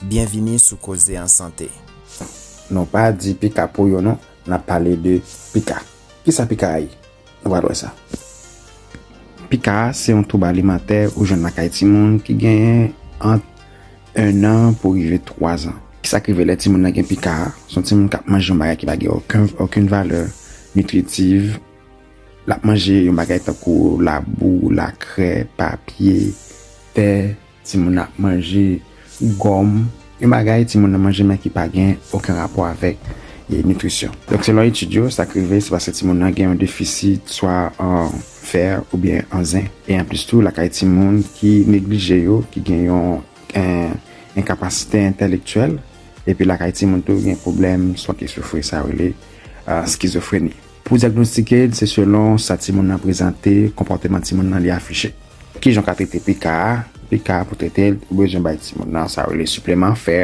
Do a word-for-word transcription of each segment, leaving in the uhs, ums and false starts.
Byenvini sou Koze an Sante. Nou pa di pika pou yo non, n ap pale de pika. Kisa pika a ye? Nou pral wè sa. Pika a se yon twoub alimantè ou jwenn lakay timoun ki genyen ant en an pou rive twa zan. Kisa k rive lè timoun nan gen pika a? Se yon timoun k ap manje yon bagay ki pa gen okenn, okenn valè nitritiv. L ap manje yon bagay tankou labou, lakrè, papye, tè, timoun ap manje gòm, yon bagay timoun nan manje men ki pa gen okenn rapò avèk e, nitrisyon. Donk, selon etid yo, sa k rive, se paske timoun nan gen yon defisit swa an fè oubyen an zen. E anplis tou, lakay timoun ki neglije yo, ki gen yon en, enkapasite entèlektyèl, epi lakay timoun tou gen pwoblèm swa ki soufri sa yo rele a, skizofreni. Pou dyagnostike l, se selon sa timoun nan prezante, konpòteman timoun nan li afiche. Kijan w ka trete pika a? Pika a pou trete l, ou bezwen bay timoun nan sa yo rele sipleman fè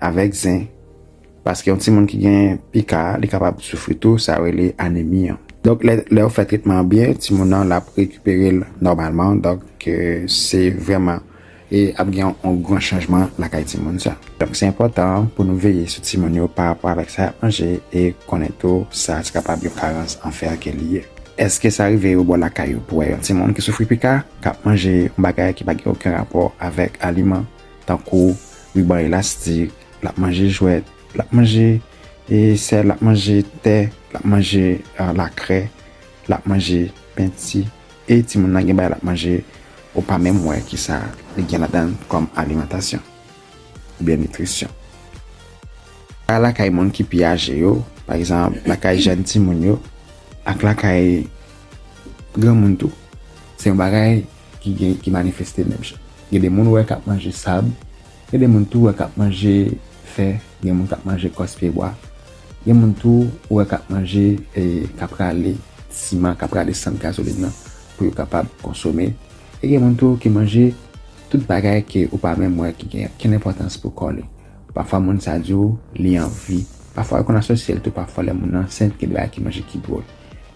avèk zen. Paske yon timoun ki gen pika a, li kapab soufri tou sa yo rele anemi an. Donk, lè, lè w fè tretman an byen, timoun nan l ap rekipere l nòmalman. Donk, e, se vrèman e ap gen yon gran chanjman lakay timoun sa. Donk, se enpòtan pou nou veye sou timoun yo pa rapò avèk sa y ap manje e konnen tou sa se kapab yon karans an fè ke li ye. Èske sa rive ou bò lakay ou pou wè yon timoun ki soufri pika k ap manje yon bagay ki pa gen okenn rapò avèk aliman, tankou riban elastik, l ap manje jwèt, l ap manje e sèl, l ap manje tè, l ap manje e, lakrè, l ap manje penti, e timoun nan gen bagay l ap manje, ou pa menm wè kisa li gen ladan l kòm alimantasyon oubyen nitrisyon. Lakay moun ki pi aje yo, pa egzanp, lakay jèn timoun yo, ak lakay granmoun tou, se yon bagay ki gen, ki manifeste menm jan. Gen de moun ou wè k ap manje sab, gen de moun tou ou wè k ap manje fè, gen moun k ap manje kòs pyebwa, gen moun tou ou wè k ap manje, e, k ap rale siman, k ap rale sant gazolin nan pou yo kapab konsome. E gen moun tou ki manje tout bagay ke ou pa menm wè ki gen okenn enpòtans pou kò li. Pafwa moun sa di w li anvi. Pafwa yo konn asosye l tou pafwa lè moun nan ansent, gen de bagay ki manje ki dwòl.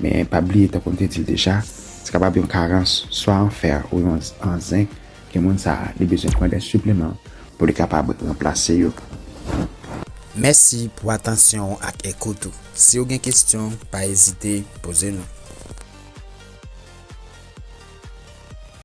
Men pa bliye, tankou n te di l deja, se kapab yon karans swa an fè ou yon an zenk ke moun sa a li bezwen pran de sipleman pou li kapab ranplase yo. Mèsi pou atansyon w ak ekout ou. Si w gen kesyon, pa ezite poze nou.